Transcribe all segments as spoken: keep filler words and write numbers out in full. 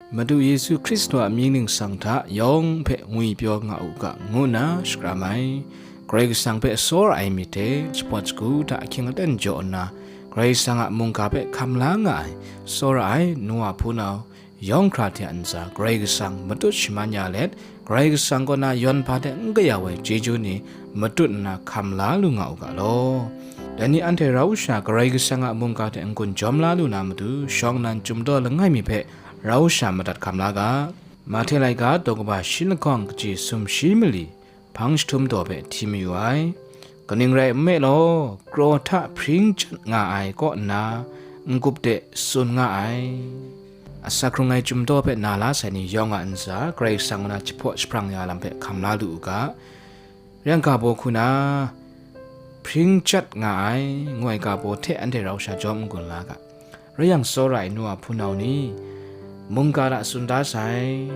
Madu Yesu Hkristu a mying ningsang hta yawng hpe ngwipyaw nga u ga, ngu nna shakram ai. Karai Kasang hpe tsawra ai myit hte, shapawt shagu hta ahkying aten jaw nna, Karai Kasang a mungga hpe hkam la nga ai, tsawra ai nu wa hpunau, yawng hkra hte a ntsa, Karai Kasang matut shaman ya let, Karai Kasang kaw na yawn hpa hte n kayau ai chyeju ni matut nna hkam la lu nga u ga law. Dai ni anhte rau sha Karai Kasang a mungga hte n-gun jawm la lu na matu, shawng nnan chyum daw langai mi hpe rau sha madat hkam la ga. Mahte laika daw kaba shi lahkawng kaji sumshi mali, hpang jahtum daw hpe hti mayu ai. Kaning rai nme law, kraw hta hpring chyat nga ai kaw nna, n-gup de tsun nga ai. Asak hkrung ai chyum daw hpe na la sai ni yawng a ntsa, Karai Kasang kaw na jahpaw jahprang ya lam hpe hkam la lu u ga. Rai yang, ga baw hku na, hpring chyat nga ai, ngu ai ga baw hte anhte rau sha jawm n-gun la ga. Rai yang, tsawra ai nu wa hpunau ni, mungga hta tsun da sai.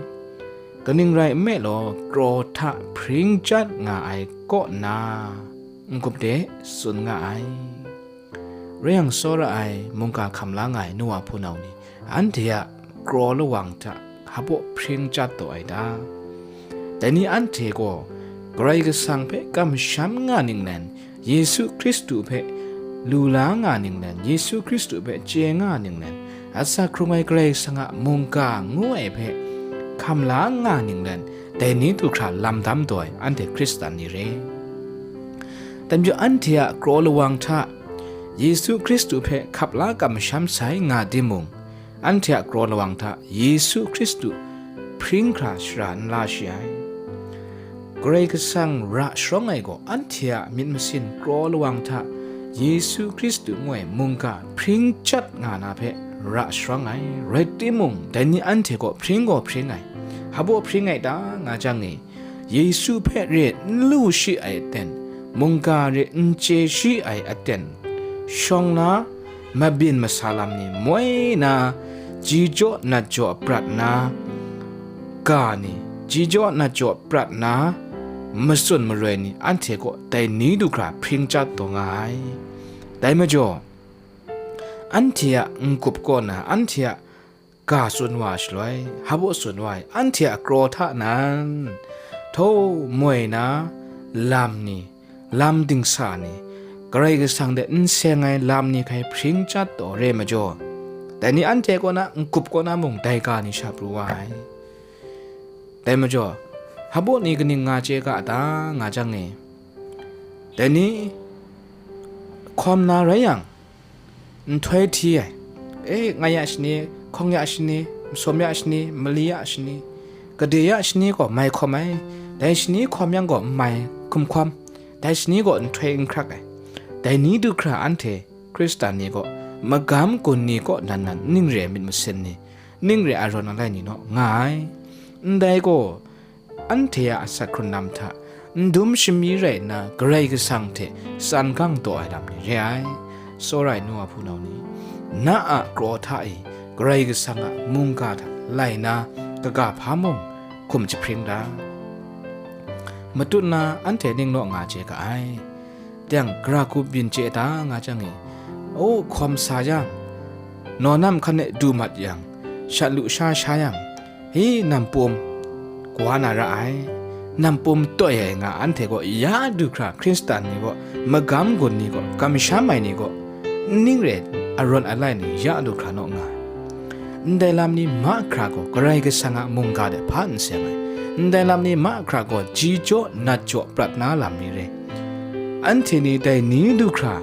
Kaning rai nme law, kraw hta hpring chyat nga ai kaw nna, n-gup de tsun nga ai. Rai yang, tsawra ai mungga hkam la nga ai nu wa hpunau ni, anhte a kraw lawang hta hpabaw hpring chyat taw ai ta? Dai ni anhte gaw Karai Kasang hpe kamsham nga ninglen, Yesu Hkristu hpe lu la nga ninglen, Yesu Hkristu hpe chye nga ninglen, asak hkrung ai Karai Kasang a mungga ngu ai hpe hkam la nga ninglen, dai ni du hkra lam dam taw ai anhte Hkristan ni re. Dai majaw, anhte a kraw lawang hta Yesu Hkristu hpe hkap la kamsham sai nga timung, anhte a kraw lawang hta Yesu Hkristu hpring hkra shara n la shi ai. Karai Kasang ra sharawng ai gaw, anhte a myit masin kraw lawang hta Yesu Hkristu ngu ai mungga hpring chyat nga na hpe ra sharawng ai. Rai timung, dai ni anhte gaw hpring gaw hpring ai. Hpabaw hpring ai ta nga jang e, Yesu hpe re n lu shi ai aten, mungga re n chye shi ai aten, shawng na mabyin masa lam ni moi na, ji jaw nat jaw prat na, ga ni, ji jaw nat jaw prat na, matsun maroi ni, anhte gaw dai ni du hkra hpring chyat taw nga ai. Dai majaw, anhte a n-gup kaw na, anhte a ga tsun wa shaloi, hpabaw tsun wa ai, anhte a kraw hta nan, htaw moi na lam ni, lam dingsa ni, Karai Kasang de n seng ai lam ni hkrai hpring chyat taw re majaw, dai ni anhte kaw na n-gup kaw na mung dai ga ni sha pru wa ai. Dai majaw, hpabaw ni kaning nga chye ga ta nga jang e, dai ni hkawm na rai yang, nhtoi hti ai, e, ngai ya shani, hkawng ya shani, masawm ya shani, mali ya shani, gade ya shani gaw mai hkawm ai, dai shani hkawm yang gaw n mai hkum hkawm, dai shani gaw nhtoi n hkrak ai. Dai ni du hkra anhte Hkristan ni gaw, magam gun ni kaw nan nan ning re ai myit masin ni, ning re ai arawn alai ni naw nga ai. Ndai gaw, anhte a asak hkrun lam hta, n dum shami rai nna Karai Kasang hte tsan gang taw ai lam ni re ai. Tsawra ai nu wa hpunau ni, na a kraw hta e Karai Kasang a mungga hta lai na kaga hpa mung hkum jahpring da. Matut na anhte ning naw nga chye ga ai. Teng, gara hku byin chye ta nga jang e, o, hkawm sa yang, naw nam hkan e du mat yang, shat lu sha sha yang, hi, nam pum, kawa na ra ai, nam pum toi ai nga anhte gaw ya du hkra Hkristan ni gaw, magam gun ni gaw, kamsham ai ni gaw, ning re arawn alai ni ya du hkra naw nga ai. Ndai lam ni mahkra gaw Karai Kasang a mungga de hpa n seng ai. Ndai lam ni mahkra gaw ji jaw nat jaw prat na lam ni re. Anhte ni dai ni du hkra,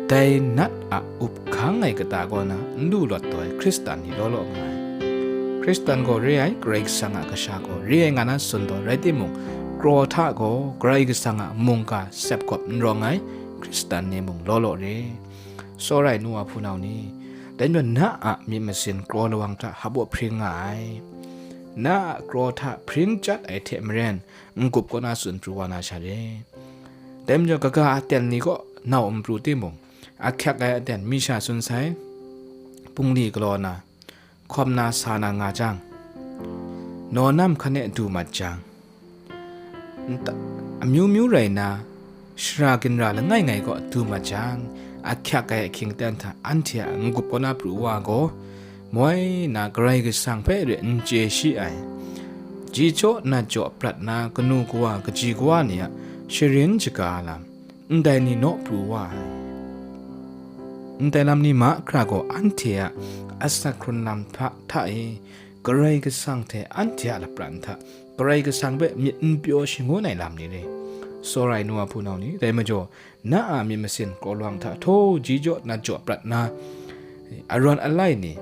dai nat a up hkang ai kata kaw na n lu lawt taw ai Hkristan ni law law nga ai. Hkristan gaw re ai, Karai Kasang a kasha gaw re ai nga na tsun taw rai timung, kraw hta gaw Karai Kasang a mungga sep gawp n rawng ai Hkristan ni mung law law re. Tsawra ai nu wa hpunau ni, dai majaw na a myit masin kraw lawang hta hpabaw hpring nga ai. Na a kraw hta hpring chyat ai hte maren, n-gup kaw na tsun pru wa na sha re. Dai majaw kaga aten ni kaw nau n pru timung, ahkyak ai aten mi sha tsun sai, bungli galaw na, hkawm na sa na nga jang, naw nam hkan e du mat jang, nta-, amyu myu rai na, shara ginra langai ngai kaw du mat jang, ahkyak ai ahkying aten hta anhte a n-gup kaw na pru wa gaw, moi na Karai Kasang hpe re n chye shi ai, ji jaw nat jaw prat na kanu kawa kaji kawa ni a sharin shaga lam, ndai ni naw pru wa ai. Ndai lam ni mahkra gaw anhte a asak hkrun lam hta, hta e, Karai Kasang hte anhte a lapran hta, Karai Kasang hpe myit n pyaw shangun ai lam ni re, tsawra ai nu a hpunau ni, dai majaw, na a myit masin kraw lawang hta htaw ji jaw nat jaw prat na, arawn alai ni,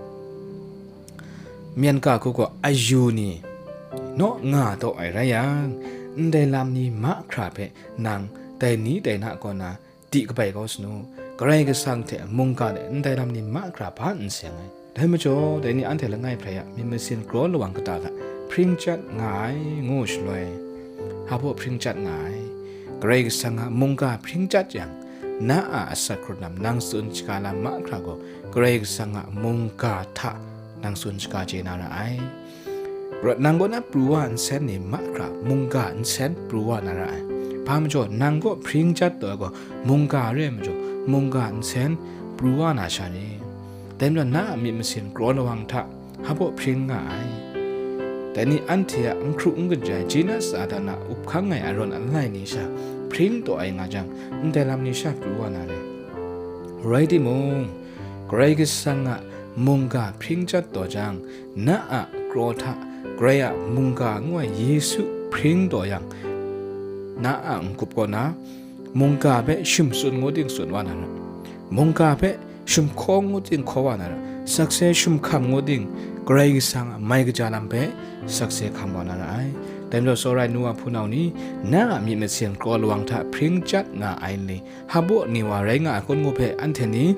myen ga hku gaw ayu ni, naw nga taw ai rai yang, ndai lam ni mahkra hpe nang dai ni dai na kaw na di kabai kau sanu, Karai Kasang hte mungga de ndai lam ni mahkra hpa n seng ai. Dai majaw, dai ni anhte langai hpe a myit masin kraw lawang kata hta hpring chyat nga ai, ngu shaloi, hpa baw hpring chyat nga ai? Karai Kasang a mungga hpring chyat yang, na a asak hkrun lam nang tsun shaga lam mahkra gaw, Karai Kasang a mungga hta nang tsun shaga chye na ra ai. Rawt nang kaw na pru wa nsen ni mahkra mungga nsen pru wa na ra ai. Hpa majaw, nang kaw hpring chyat taw ai gaw mungga re ai majaw, mungga nsen pru wa na sha ni? Dai majaw, na a myit masin kraw lawang hta hpa baw hpring nga ai? Dai ni anhte a n hkru n kajai, jina sa da na up hkang ai arawn alai ni sha hpring taw ai nga jang, ndai lam ni sha pru wa na re? Rai timung, Karai Kasang a mungga hpring chyat taw jang, na a kraw hta Karai a mungga ngu ai Yesu hpring taw yang, na a n-gup kaw na, mungga hpe shum tsun ngu ting tsun wa na ra, mungga hpe shum hkaw ngu ting hkaw wa na ra, sakse shum hkam ngu ting Karai Kasang a mai kaja lam hpe sakse hkam wa na ra ai. Dai majaw, tsawra ai nu a hpunau ni, na a myit masin kraw lawang hta hpring chyat nga ai ni, hpa baw ni wa rai nga ai kun ngu hpe anhte ni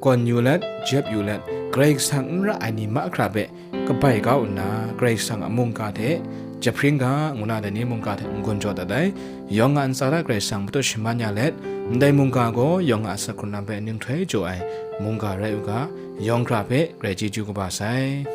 gawn yu let, jep yu let, Karai Kasang n ra ai ni mahkra hpe kabai kau nna, Karai Kasang a mungga hte jahpring ga, ngu na dai ni mungga hte n-gun jaw dat ai. Yawng a ntsa hta Karai Kasang patut shaman ya let, ndai mungga gaw yawng a asak hkrun lam hpe ninghtoi jaw ai mungga rai u ga, yawng hkra hpe grai chyeju kaba sai.